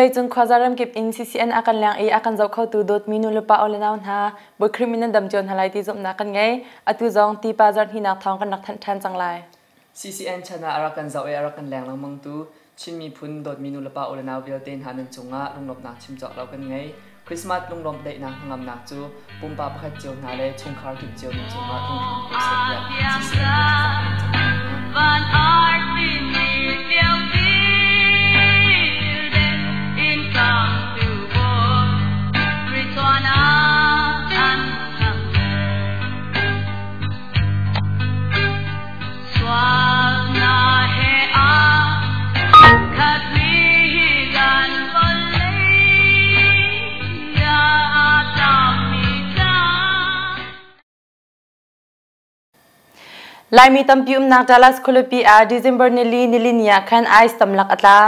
Vawleicung khuaza ramkip in CCN a kan leng i a kan zoh khotu dawtmi nulepa u le nau hna, Bawi Khrih min nan dam cio hna lai ti zumhnak kan ngei. Atu zong tipa zarhhnih thawng kan rak thanh ṭhan cang lai. CCN chan ah a rak kan zoh i a rak kan leng lengmang tu Chin miphun dawtmi nulepa u le nau vialte hna nan cungah lunglawmhnak chim cawk lo kan ngei. Christmas lunglawmh daihnak hnangamnak cu pumpak pakhat cio hna le chungkhar kip cio nan cungah tlung hram ko seh tiah CCN nih thlacam kan cam hna. Van arfi ni lio in tlang tu Rituana an Sual na he a khat mi dan vawlei ya tam mi tla. Laimi tampi umnak Dallas khualipi ah December nili nilini ah khan ice tamlak a tla.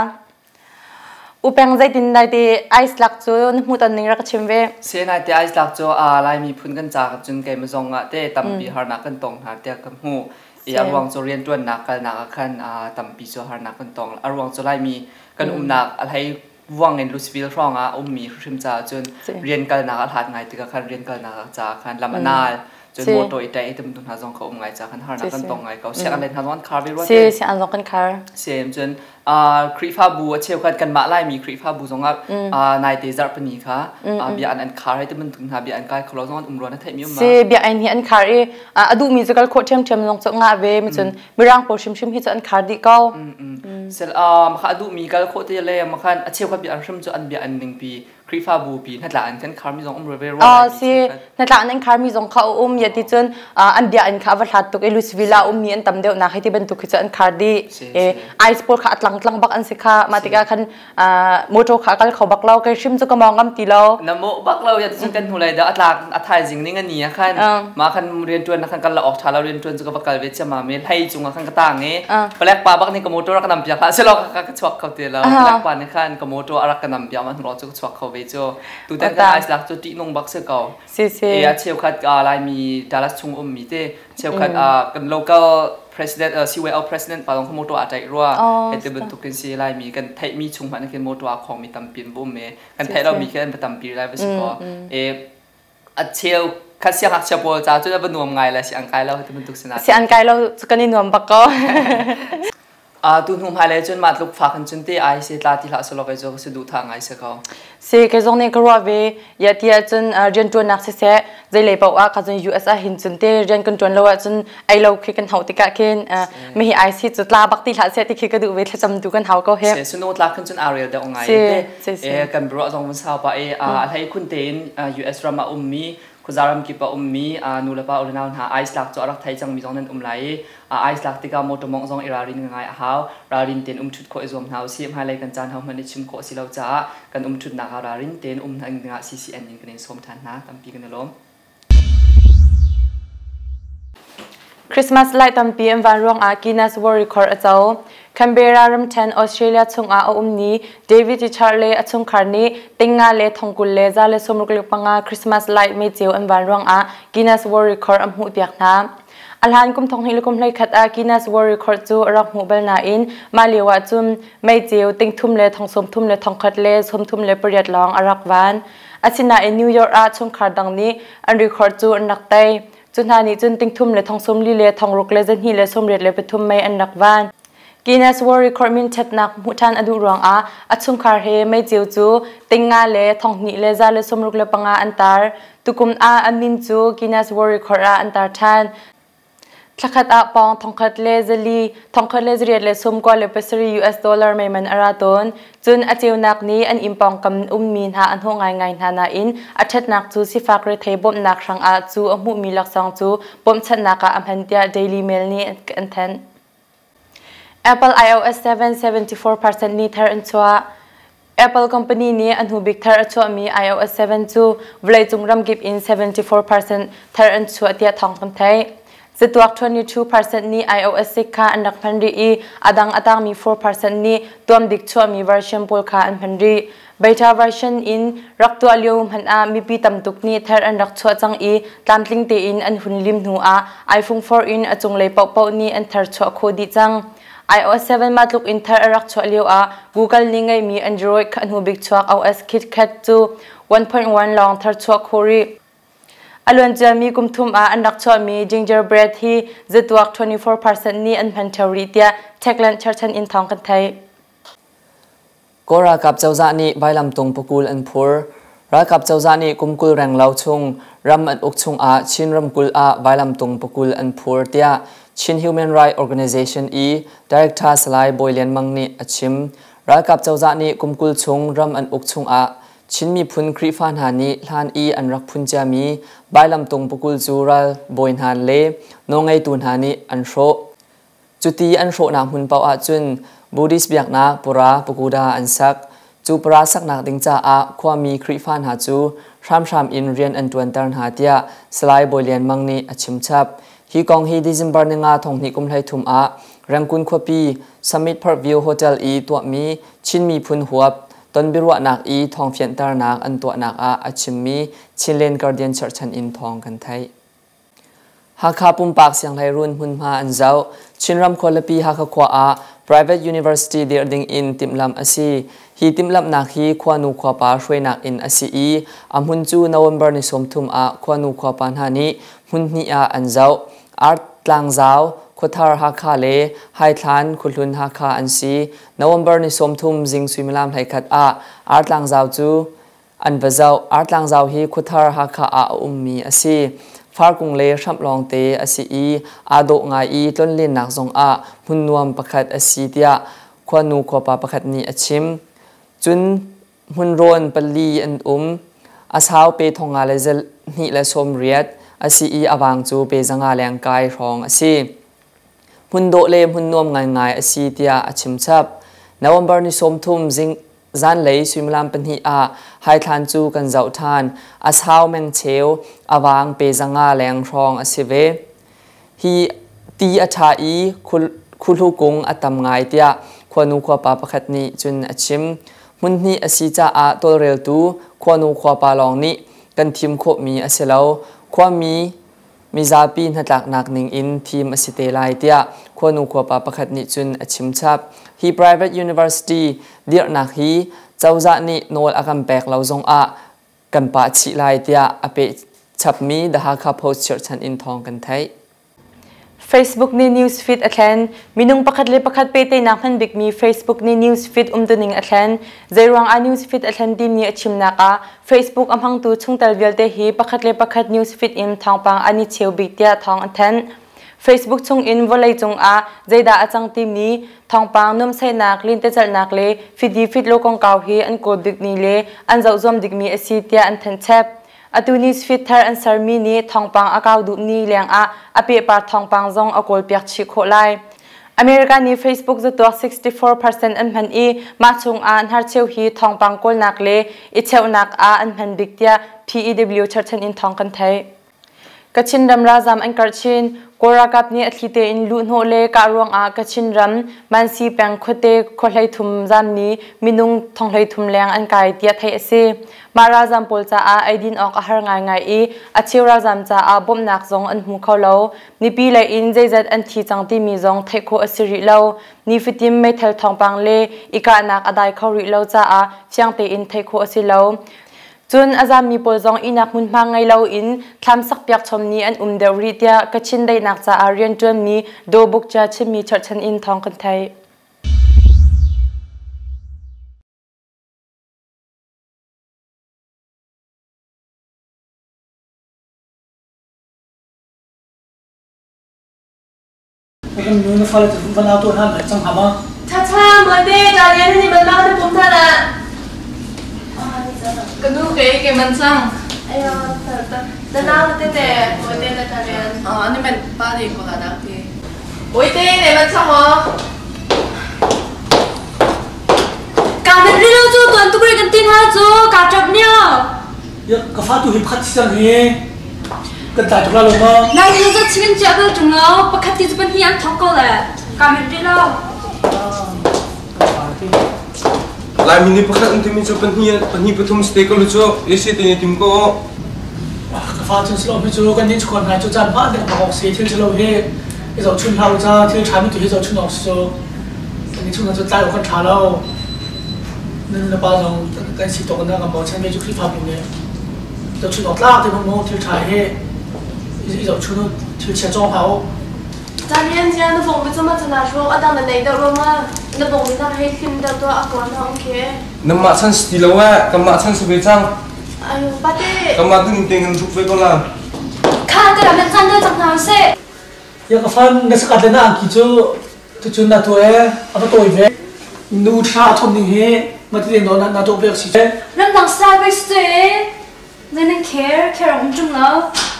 Upeng zeitin dai te ice lak cu na hmuhton ning rak ka chim ve. Senai te ice lak cu a Laimi phun kan ca cun keimah zong ah te tampi harnak kan tong hna tiah ka hmuh. I a ruang cu rianṭuannak kalnak ah khan tampi cu harnak kan tong. A ruang cu Laimi kan umnak a hlei vuang in Louisville hrawng ah ummi hrim caah cun rian kalnak a hlat ngai tikah khan rian kalnak caah khan lam a nal. Cun motor i ṭaih tum tu hna zong ka um ngai ca khan harnak kan tong ngai ko. Sianginn hna zong an khar ve rua te. Sianginn zong kan khar. Sem cun Khrihfabu a cheukhat kanmah Laimi Khrihfabu zongah naite zarhpini kha bia an an khar hei ti bantuk hna bia an kai kholo zong an um rua na theih mi um ma? Si bia an hi an khar i a duhmi cu kal khawh ṭhiamṭhiam zong cu ngah ve mi cun mirang pawl hrimhrim hi cu an khar dih ko. Sel makha a duhmi kal khawh te le makhan a cheukhat bia an hrim cu an bia an ningpi Khrihfabu pi hnatla an kan kharmi zong um ve rua. Si hnatla an kharmi zong kha um ya ti cun an bia in kha va hlat tuk i Louisville ah ummi an tam deuh nak hei ti bantuk khi cu an khar dih. E ice pawl kha atlang tlang bak an si kha ma tikah khan motor kha kal kho bak lo kai hrim cu ka mong ngam ti lo. Na mo bak lo ya cun kan hnu lai da atlak a thaizing ning ani khan ma khan rian tuan na khan kal la ok tha lo rian tuan cu ka va kal ve chama me hlei cung ah khan ka tang i palek pa bak nih ka motor ka nam piak hlah selaw ka ka chuak kho ti lo palek pa nih khan ka motor a rak ka nam piak ma hnu cu ka chuak kho ve cu tutan kan ice lak cu ṭih nung bak si ko. Si si. E a cheukhat Laimi Dallas chung ummi te cheukhat kan local president CYO president pa dong motor a ṭaih rua hei bantuk in si Laimi kan theihmi chung hmanh khin motor a khongmi tampi an um e kan theih lomi khi an tampi lai va si ko. E a cheu kha siangngakchia pawl ca cu va nuam ngai le si an kai lo ti bantuk si na. Si an kai lo cu kan i nuam bak ko. A tu hnu hmailei cun mah tluk fak in cun te ai se tla ti hlah selaw kei cu ka si duh tha ngai si ko. Si kei zong nih ka ruah ve ya ti ahcun rian ṭuannak siseh zeilei paoh ah ka cun US ah hin cun te rian kan ṭuan lo ahcun ei lo khi kan hauh tikah khin mi hi IC cu tla bak ti hlah seh ti khi ka duh ve thlacam tu kan hau ko he. Si sunu tla khin cun aa rel deuh ngai te. E kan ruah zong vun sau pa e a hlei khun tein US ram ah ummi khuaza kip a ummi nu le pa u le nau hna ice lak cu a rak thei cangmi zong nan um lai i ice lak tikah motor mawngh zong i ralrin ngai a hau. Ralrin tein um ṭhut khawh i zuam hna usih. Hmailei kan caan hohmanh i chim khawh a si lo caah kan um ṭhutnak ah ralrin tein um hna dingah CCN in kan in sawm ṭhan hna. Tampi kan i lawm. Christmas light tampi an van ruangah Guinness World Record a co. Canberra ramṭhen Australia chungah a ummi David Richard le a chungkhar nih tingnga le thongkul le 165 Christmas light meiceu an van ruangah Guinness World Record an hmuhpiak hna. A hlan kum thong hnih le kum hleikhat ah Guinness World Record cu a rak hmuh bal nain mah lio ah cun meiceu tingthum le thongsawmthum le thongkhat le 38 lawng a rak van. Asinain New York ah chungkhar dang nih an record cu an rak tei. Cu hna nih cun tingthum le thongsawmli le thongruk le zahnih le 83 mei an rak van. Guinness World Record minṭhatnak hmuh ṭhan a duh ruangah a chungkhar he meiceu cu tingnga le thonghnih le 165 an tar. Tukum ah a min cu Guinness World Record ah an tar ṭhan. Thlakhat ah pawng thongkhat le zali, thongkhat le zariat le 97 US dollar meiman a ra tawn. Cun a ceunak nih an inn pawngkam ummi hna a hnawh ngaingai hna nain a ṭhatnak cu sifak rethei bawmhnak hrangah cu a hmuhmi laksawng cu bawmhchanhnak ah a hman tiah Daily Mail nih an thanh. Apple iOS 7 74% nih thar an chuah. Apple company nih a hnubik thar a chuahmi iOS 7 cu vawleicung ramkip in 74% thar an chuah tiah thawng kan theih. Zatuak 22% nih iOS 6 kha an rak hman rih i a dang a tangmi 4% nih tuamdik chuahmi version pawl kha an hman rih. Beta version in rak tuah lio hmanh ah mipi tam tuk nih thar an rak chuah cang i tlamtling tein an hun lim hnu ah iPhone 4 in a cunglei paohpaoh nih an thar chuah khawh dih cang. iOS 7 mah tluk in thar a rak chuah lio ah Google nih ngeihmi Android kha hnu bik chuak OS KitKat cu 1.1 lawng thar chuah khawh rih. A luanciami kum thum ah an rak chuahmi gingerbread hi zatuak 24% nih an hman ṭheo rih tiah Techland cherchan in thawng kan theih. Kawl ralkap cozah nih vailamtung pakul an phur. Ralkap cozah nih kum 20 renglo chung ram an uk chungah Chin ramkulh ah vailamtung pakul an phur tiah Chin Human Rights Organization i Director Salai Bawi Lian Mang nih a chim. Ralkap cozah nih kum 20 chung ram an uk chungah Chin miphun Khrihfa hna nih hlan i an rak phun ciami vailamtung pakul cu ral bawi hna le nawlngeitu hna nih an hrawh. Cuti an hrawhnak hmun paoh ahcun Buddhist biaknak pura pagoda an sak. Cu pura saknak ding caah khuami Khrihfa hna cu hramhram in rian an ṭuanter hna tiah Salai Bawi Lian Mang nih a chimchap. Hi kong hi December ninga thonghnih kum 13 ah Rangoon khuapi Summit Parkview Hotel i tuahmi Chin miphun huap tonbiaruahnak i thawngfianhternak an tuahnak ah a chimmi Chinland Guardian cherhchan in thawng kan theih. Hakha pumpak sianghleiruun hmunhma an zoh. Chinram khualipi Hakha khua ah private university dirh ding in timhlamh a si. Hi timhlamhnak hi khuanu khuapa hruainak in a si i a hmun cu November ni 30 ah khuanu khuapa hna nih hmun hnih ah an zoh. Artlangzau, Khuathar Hakha le Haithlan Khuahlun Hakha an si. November ni 30 zing suimilam 11 ah Artlangzau cu an va zoh. Artlangzau hi Khuathar Hakha ah a ummi a si. Farkung le hramh lawngte a si i aa dawh ngai i tlonlennak zongah hmun nuam pakhat a si tiah khuanu khuapa pakhat nih a chim. Cun hmunrawn pali an um. A sau pe thonga le zel hnih le 80 a si i a vang cu pe 500 leng kai hrawng a si. Hmun dawh le hmun nuam ngaingai a si tiah a chim chap. November ni 30 zing zanlei suimilam 2 ah haithlan cu kan zoh ṭhan. A sau meng cheu, a vang pe 500 leng hrawng a si ve. Hi ti a ṭha i khuhlu kung a tam ngai tiah khuanu khuapa pakhat nih cun a chim. Hmun hnih a si caah tawlreltu khuanu khuapa lawng nih kan thim khawhmi a si lo. Khuami mizapi hnatlaknak ning in thim a si te lai tiah khuanu khuapa pakhat nih cun a chim chap. Hi private university dirhnak hi cozah nih nawl a kan pek lo zongah kan pah chih lai tiah a peh chapmi The Hakha Post chirhchan in thawng kan theih. Facebook nih news feed a thlen. Minung pakhat le pakhat pehtlaihnak hman bikmi Facebook nih news feed umtuning a thlen. Zeiruang ah news feed a thlen timi a chimnak ah Facebook a hmangtu chungtel vialte hi pakhat le pakhat news feed in thawngpang an i cheu bik tiah thawng an thanh. Facebook chungin vawleicung ah zeidah a cang timi thawngpang nuamhsaihnak, lentecelhnak le fidi fitlo kongkau hi an kawl bikmi le an zohzuam dikmi a si tiah an thanchep. Atu news feed thar an sermi nih thawngpang a kau duhmi lengah a pehpar thawngpang zong a kawlpiak chih khawh lai. America nih Facebook zatuak 64% an hman i mah chungah hnarcheu hi thawngpang kawlnak le i cheuhnak ah an hman bik tiah PEW cherchan in thawng kan theih. Kachin ram ralzam an karh chin. Kawl ralkap nih a thli tein luhhnawh le kah ruangah Kachin ram Mansi peng khuate khuahlei thum zammi minung thonghlei thum leng an kai tiah theih a si. Mah ralzam pawl caah eidin awk a har ngaingai i a cheu ralzam caah bawmhnak zong an hmu kho lo. Mipi lei in zeizat an thi cang timi zong theih khawh a si rih lo. Nifatin meithal thawngpang le i kahnak a dai kho rih lo caah fiang tein theih khawh a si lo. Cun a zammi pawl zong ihnak hmunhma ngei loin thlam sakpiak chom nih an um deuh rih tiah Kachin daihnak caah rianṭuanmi Daw Bukcia chimmi cherhchan in thawng kan theih. Kan nu na fale cu van au tuah hna lai cang hna ma? Chacha, mate, dalian ni man ma kan pum than ah. Ka nu ke ke man cang. Ayo, na nau te te, te na talian. Ah, ni man pa ni ko la dak ti. Oi te ne man cang mo. Ka men ri lo cu tuan tuk ri kan tin ha cu ka trap niao. Ya ka fa tu hi pakhat si cang hi. Kan tlai tuk la lo ma? Nai nu za chin chia bel tung lo pakhat ti cu pan hi an thok ko le. Ka men ri lo. Laimi nih pakhat an timi cu pahnih pahnih pathum ste ko lu cu esi te ni tim ko. Ka fa cun silo mi cu kan nih chuan ngai cu caan hma dek bak awk si thil chilo hi i zohchun hau ca thil ṭha mi tu hi zohchun awk si cu. chung cu tlai awk kan ṭha lo. Na nu na pa zong kan si tawk na kan bochan ve cu Khrihfabu nih zohchun awk tlak te maw thil ṭha hi i zohchun u, thil chia cawng hlah u. Camian cia na bong bi cu ma cana hruak a dang na nei deuh lo ma na bong bi nak hei thlim deuh tuah a kuan hong khi. Namah chan si ti lo eh, kanmah chan si ve cang. Ayo pate. Kanmah tu ning tein kan ruk ve ko la. Kha ka ram chan deuh cang hna seh. Ya ka fan na sakat le na angki cu tucun na tu e a va tawi ve. Nu tha thom ning hi mati no na na to bek si. Ramdang style bek si Zei nan care care um ṭung lo.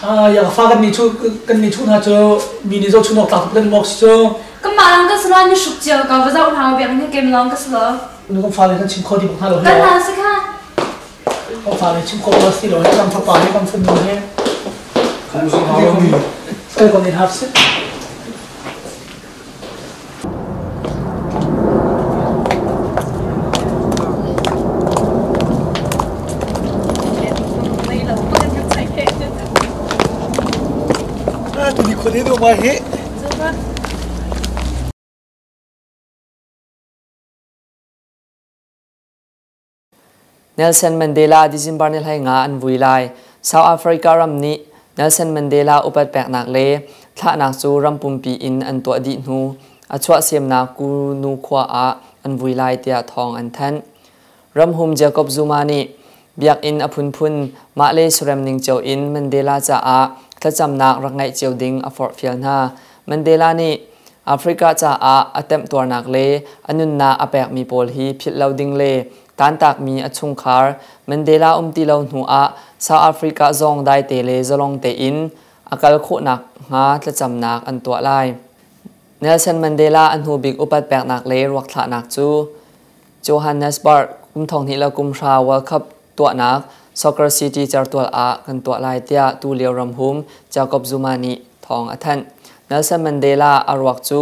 Ah ya fa kan ni chu kan ni chu hna cu mi nih zohchun awk tlak kan mok si cu. Kanmah lang ka salo ni hruk cio ka va zoh hna biak ni kem long ka salo. Nu kan fale kan chim kho di bak hna lo. Kan hna si kha. Kan fale chim kho ba si lo he kan fapa he kan fanu he. Kan zong hau lo mi. Kai kon in hap si. Tuni khone do ma he. Nelson Mandela December ni 15 an vui lai. South Africa ram nih Nelson Mandela upat peknak le thlahnak cu ram pumpi in an tuah dih hnu a chuahsemnak Kunu khua ah an vui lai tiah thawng an thanh. Ramhum Jacob Zuma nih biakinn a phunphun mah le surem ning cio in Mandela caah thlacamnak rak ngeih cio ding a forhfial hna. Mandela nih Africa caah a temhtuarnak le a nunnak a pekmi pawl hi philh lo ding le tantakmi a chungkhar Mandela um ti lo hnu ah South Africa zong daite le zalong tein a kal khawhnak hnga thlacamnak an tuah lai. Nelson Mandela a hnubik upat peknak le ruakthlahnak cu Johannesburg kum 2010 World Cup tuahnak Soccer City certual ah kan tuah lai tiah tulio ramhum Jacob Zuma nih thawng a thanh. Nelson Mandela a ruak cu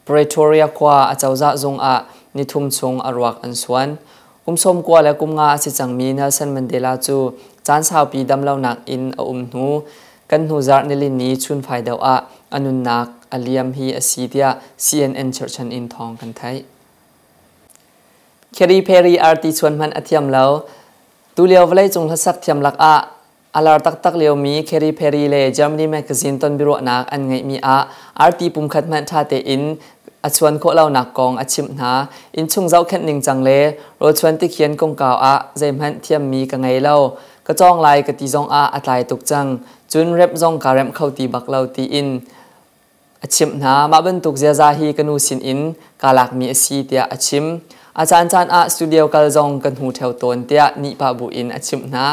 Pretoria khua acozah zung ah nithum chung a ruak an suan. Kum 90 le kum 5 a si cangmi Nelson Mandela cu caan saupi damlonak in a um hnu kan hnu zarh nilini chunfai deuh ah a nunnak a liam hi a si tiah CNN cherhchan in thawng kan theih. Katy Perry arti chuan hmanh a thiam lo. Tulio vawleicung hlasak thiam lakah A lar taktak liomi Katy Perry le Germany magazine tonbiaruahnak an ngeihmi ah arti pumkhat hmanh ṭha tein a chuan khawh lonak kong a chimh hna. Innchung zohkhenh ningcang le rawlchuan tikhian kongkau ah zeihmanh thiammi ka ngei lo. Ka cawng lai ka ti zongah a tlai tuk cang. Cun remh zong kaa remh kho ti bak lo tiin a chimh hna. Mah bantuk ziaza hi ka nu sinin kaa lakmi a si tiah a chim. A caancaan ah studio kal zong ka hnu ṭheo tawn tiah nihpah buin a chimh hna.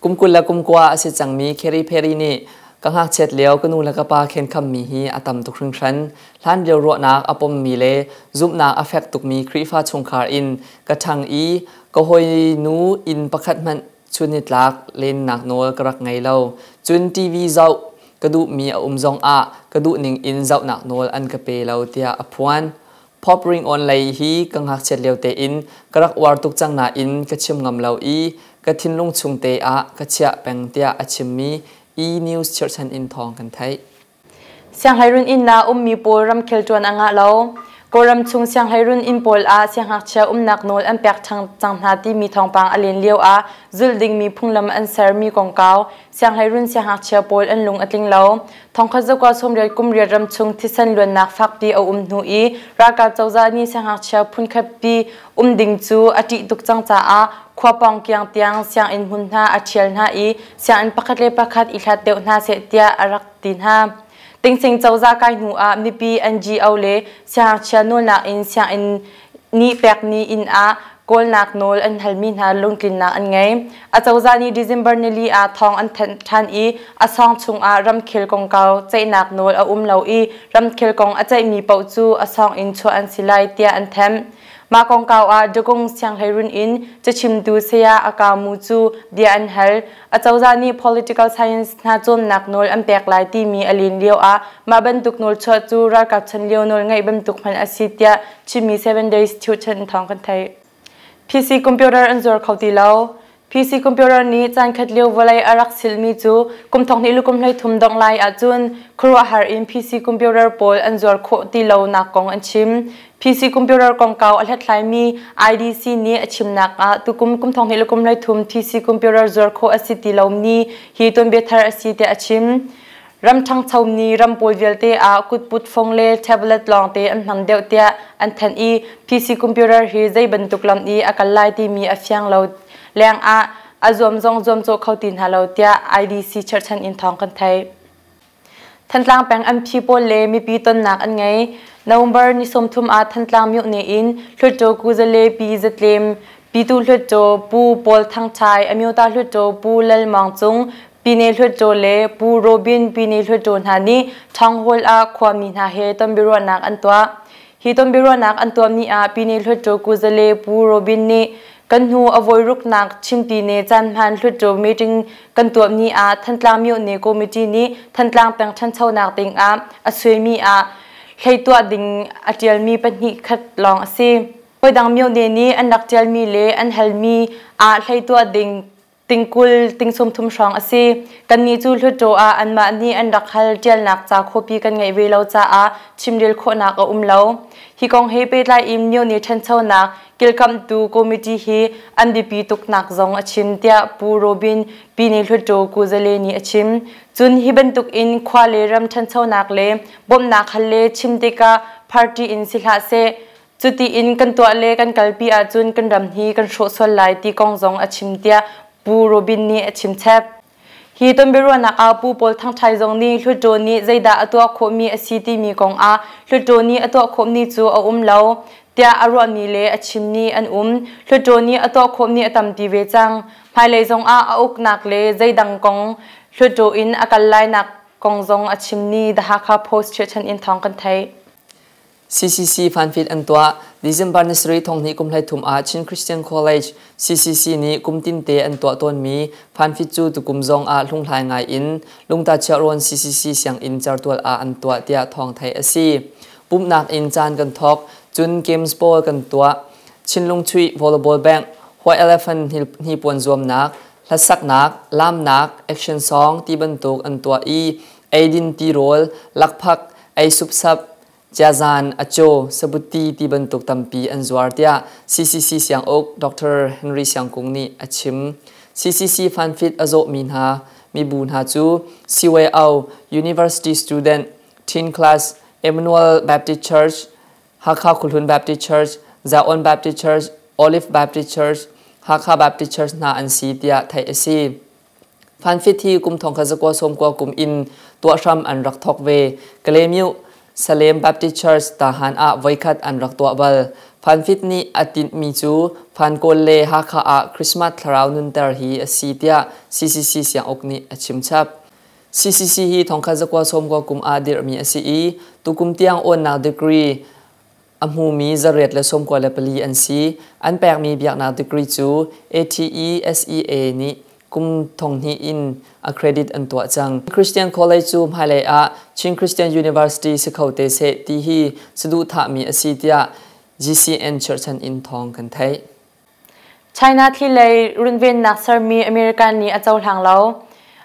Kum 29 a si cangmi Katy Perry nih ka ngakchiat lio ka nu le ka pa khenkhammi hi a tam tuk hringhran. Hlanlio ruahnak a pommi le zumhnak a fek tukmi Khrihfa chungkhar in ka ṭhang i ka hawinu inn pakhat hmanh chunnitlak lennak nawl ka rak ngei lo. Cun TV zoh ka duhmi a um zongah ka duhning in zohnak nawl an ka pe lo tiah a phuan. Pop ringawn lei hi ka ngakchiat lio tein ka rak uar tuk cang nain ka chim ngam lo i ka thinlung chung te ah ka chiah peng tiah a chimmi E-News chirhchan in thawng kan theih. Sianghleirun inn ah ummi pawl ramkhel ṭuan a ngah lo. Kawlram chung sianghleirun inn pawl ah siangngakchia umnak nawl an pek cang hna timi thawngpang a len lio ah zulh dingmi phunglam an sermi kongkau sianghleirun siangngakchia pawl an lung a tling lo. Thongkhat zakua 80 kum riat ram chung thisen luannak fakpi a um hnu i ralkap cozah nih siangngakchia phunkhatpi um ding cu a ṭih tuk cang caah khua pawng kiang tiang sianginn hmun hna a ṭhial hna i sianginn pakhat le pakhat i hlat deuh hna seh tiah a rak ti hna. Tingsing cozah kai hnu ah mipi NGO le siangngakchia nawlnak in sianginn nih pekmi inn ah kawlnak nawl an halmi hna lungtlinnak an ngei. Acozah nih December nili ah thawng an thanh ṭhan i a sawng chungah ramkhel kongkau ceihnak nawl a um lo i ramkhel kong a ceihmi paoh cu a sawng in chuah an si lai tiah an them. Mah kongkau ah Dagong sianghleirun in cachimtu saya Akamu cu bia an hal. Acozah nih political science hna cawnnak nawl an pek lai timi a len lio ah mah bantuk nawl chuah cu ralkap chan lio nawl ngeih bantuk hmanh a si tiah chimmi 7 Days Church in thawng kan theih. PC computer an zuar kho ti lo. PC computer nih caankhat lio vawlei a rak silmi cu kum thonghnih le kum 13 dongh lai ahcun khuaruahhar in PC computer pawl an zuar khawh ti lonak kong an chim. PC computer kongkau a hlathlaimi IDC nih a chimnak ah tukum kum 20 le kum 33 PC computer zuar khawh a si ti lomi hi tuanbia thar a si tiah a chim. Ram ṭhangchomi ram pawl vialte ah kutput phone le tablet lawngte an hmang deuh tiah an thanh i PC computer hi zei bantuk lam i a kal lai timi a fiang lo lengah a zuam zong zuamcawh kho ti hna lo tiah IDC cherhchan in thawng kan theih. Thantlang peng MP pawl le mipi tonnak an ngei. November ni 30 ah Thantlang myone in Hluttaw Kuzale Pi Zatlem, Pitu Hluttaw Pu Paul Thang Thai, Amyota Hluttaw Pu Lal Mawng Cung, Pine Hluttaw le Pu Robin Pine Hluttaw hna nih Town Hall ah khuami hna he tonbiaruahnak an tuah. Hi tonbiaruahnak an tuahmi ah Pine Hluttaw Kuzale Pu Robin nih kan hnu a voiruknak chimti ne caan hmaan Hluttaw meeting kan tuahmi ah Thantlang Myone Committee nih Thantlang peng ṭhanchonak ding ah a suaimi ah hlei tuah ding a ṭialmi pahnih khat lawng a si. Hawi myone nih an rak ṭialmi le an halmi ah hlei tuah ding tingkul ting 30 hrawng a si. Kannih cu Hluttaw ah anmah nih an rak hal ṭialnak ca khuapi kan ngeih ve lo caah chimrel khawhnak a um lo. Hi kong he pehtlai in myone ṭhanchonak kilkamtu committee hi an biapi tuknak zong a chim tiah Pu Robin Pine Hluttaw Kuzale nih a chim. Cun hi bantuk in khua le ram ṭhanchonak le bawmhnak hal le chim tikah party in si hlah seh, cuti in kan tuah le kan kalpi ahcun kan ram hi kan hrawh sual lai ti kong zong a chim tiah Pu Robin nih a chim chap. Hi tonbiaruahnak ah Pu Paul Thang Thai zong nih Hluttaw nih zeidah a tuah khawhmi a si timi kong ah Hluttaw nih a tuah khawhmi cu a um lo tiah a ruahmi le a chimmi an um. Hluttaw nih a tuah khawhmi a tampi ve cang. Hmailei zong ah a uknak le zeidang kong Hluttaw in a kal lainak kong zong a chimmi The Hakha Post cherhchan in thawng kan theih. CCC fanfit an tuah. December ni 7 thonghnih kum 33 ah Chin Christian College CCC nih kum tinte an tuah tawnmi fanfit cu tukum zong ah hlunghlai ngai in Lungta Chiahrawn CCC sianginn certual ah an tuah tiah thawng theih a si. Pumhnak in caan kan thawk, cun games pawl kan tuah. Chinlung chuih volleyball bank, White Elephant hnipuan zuamnak, hlasaknak, lamnak, action song ti bantuk an tuah i eidin tirawl, lakphak, ei supsap, Ciazan, acaw, sabuti ti bantuk tampi an zuar tiah CCC sianguk Dr. Henry Siangkung nih a chim. CCC fanfit a zawhmi hna mibu hna cu CYO, University Student, Teen Class, Emmanuel Baptist Church, Hakha Khuhlun Baptist Church, Zion Baptist Church, Olive Baptist Church, Hakha Baptist Church hna an si tiah theih a si. Fanfit hi kum 1990 kum in tuah hram an rak thawk ve. Kalaymyo Salem Baptist Church Tahan ah voikhat an rak tuah bal. Fanfit nih a tinhmi cu Fankawl le Hakha ah Christmas thlarau nunter hi a si tiah CCC sianguk nih a chim chap. CCC hi 1990 kum ah dirhmi a si i tukum tiang awnnak degree a hmumi 194 an si. An pekmi biaknak degree cu ATESEA nih kum 2000 in accredit an tuah cang. Christian College cu hmailei ah Chin Christian University si kho te seh ti hi saduhthahmi a si tiah GCN cherhchan in thawng kan theih. China thli lei runvennak sermi American nih a cohlang lo.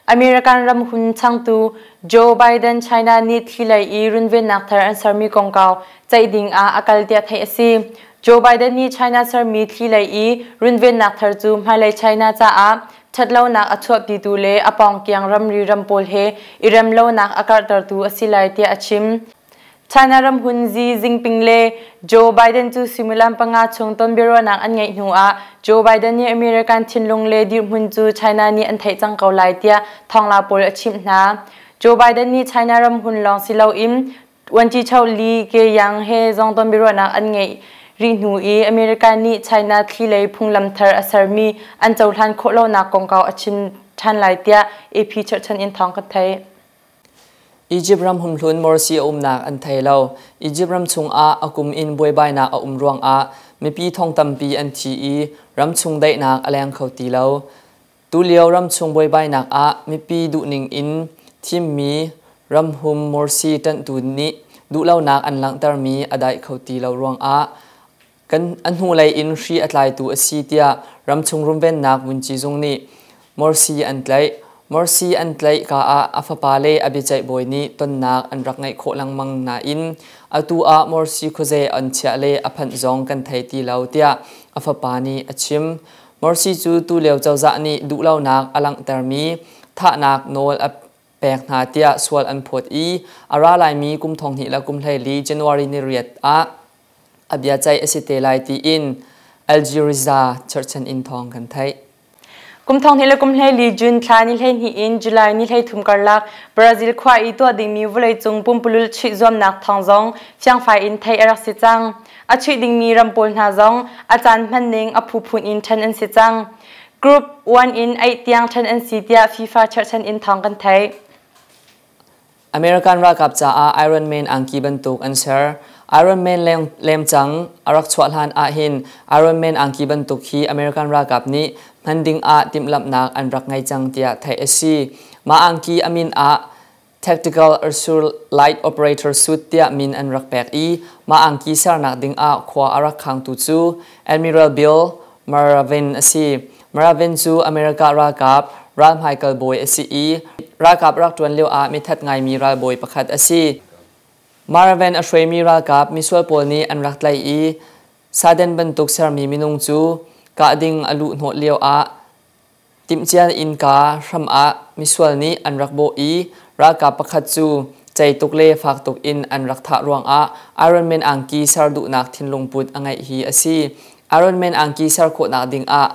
American ramhun changtu Joe Biden China nih thli lei i runvennak thar an sermi kongkau ceih ding ah a kal tiah theih a si. Joe Biden nih China sermi thli lei i runvennak thar cu hmailei China caah ṭhatlonak a chuahpitu le a pawngkiang ramri ram pawl he i remlonak a karhtertu a si lai tiah a chim. China ramhun Xi Jinping le Joe Biden cu suimilam 5 chung tonbiaruahnak an ngeih hnu ah Joe Biden nih American thinlung le dirhmun cu China nih an theih cang ko lai tiah thawngla pawl a chimh hna. Joe Biden nih China ramhun lawng si loin Vuanci Li Keqiang he zong tonbiaruahnak an ngeih rih hnu i America nih China thli lei phunglam thar a sermi an cohlan khawh lonak kongkau a chim ṭhan lai tiah AP cherhchan in thawng kan theih. Egypt ram humhlun Morsi a umnak an thei lo. Egypt ram chungah a kum in buaibainak a um ruangah mipi thong tampi an thi i ramchung daihnak a leng kho ti lo. Tulio ramchung buaibainak ah mipi duhning in thimmi ramhum Morsi ṭanhtu nih duhlonak an langhtermi a dai kho ti lo ruangah Kan a hnulei in hri a tlaitu a si tiah ramchung rumvennak vunci zung nih Morsi an tlaih. Morsi an tlaih ka ah a fapa le a biaceih bawi nih tonnak an rak ngeih khawh lengmang nain atu ah Morsi khuaze an chiah le a phanh zong kan thei ti lo tiah a fapa nih a chim. Morsi cu tulio cozah nih duhlonak a langhtermi thahnak nawl a pek hna tiah sual an phawt i a ra laimi kum thong hnih le kum 14 January ni riat ah a biaceih a si te lai tiin Algeria cherhchan in thawng kan theih. Kum thong hnih le kum 14 June thla ni 12 in July ni 33 karlak Brazil khua i tuah dingmi vawleicung pumpululh chuih zuamnak thawng zong fiangfai in theih a rak si cang. A chuih dingmi ram pawl hna zong a caan hman ning a phuphun in ṭhen an si cang. Group 1 in 8 tiang ṭhen an si tiah FIFA cherhchan in thawng kan theih. American ralkap caah Iron Man angki bantuk an ser. Iron Man lemcang a rak chuah hlan ahhin Iron Man angki bantuk hi American ralkap nih hman ding ah timhlamhnak an rak ngei cang tiah theih a si. Mah angki a min ah Tactical Azure Light Operator Suit tiah min an rak pek i mah angki sernak ding ah khua a rak khangtu cu Admiral Bill Maravin a si. Maravin cu America ralkap ralhmaikal bawi a si i ralkap rak ṭuan lio ah mithat ngaimi ralbawi pakhat a si. Maraven a hruaimi ralkap misual pawl nih an rak tlaih i Saden bantuk sermi minung cu kah ding a luh hnawh lio ah timhcia innka hram ah misual nih an rak bawh i ralkap pakhat cu ceituk le fak tuk in an rak thah ruangah Iron Man angki ser duhnak thinlung put a ngeih hi a si. Iron Man angki ser khawhnak dingah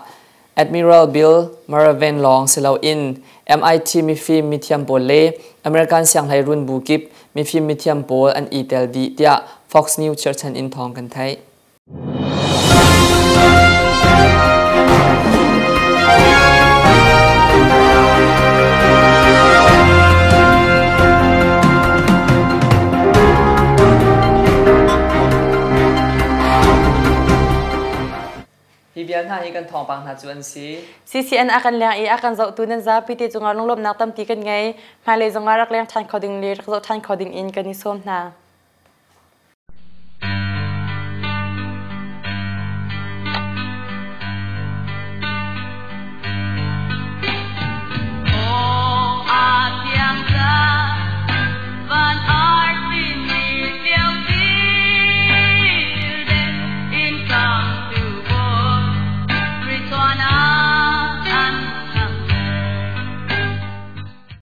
Admiral Bill Maraven lawng si loin MIT mifim mithiam pawl le American sianghleiruun bu kip mifim mithiam pawl an i tel dih tiah Fox News cherhchan in thawng kan theih. Hi bia hna hi kan thawngpang hna cu an si. CCN a kan leng i a kan zohtu nan zapi te cungah lunglawmhnak tampi kan ngei. Hmailei zongah rak leng ṭhan kho ding le rak zoh ṭhan kho ding in kan i sawm hna.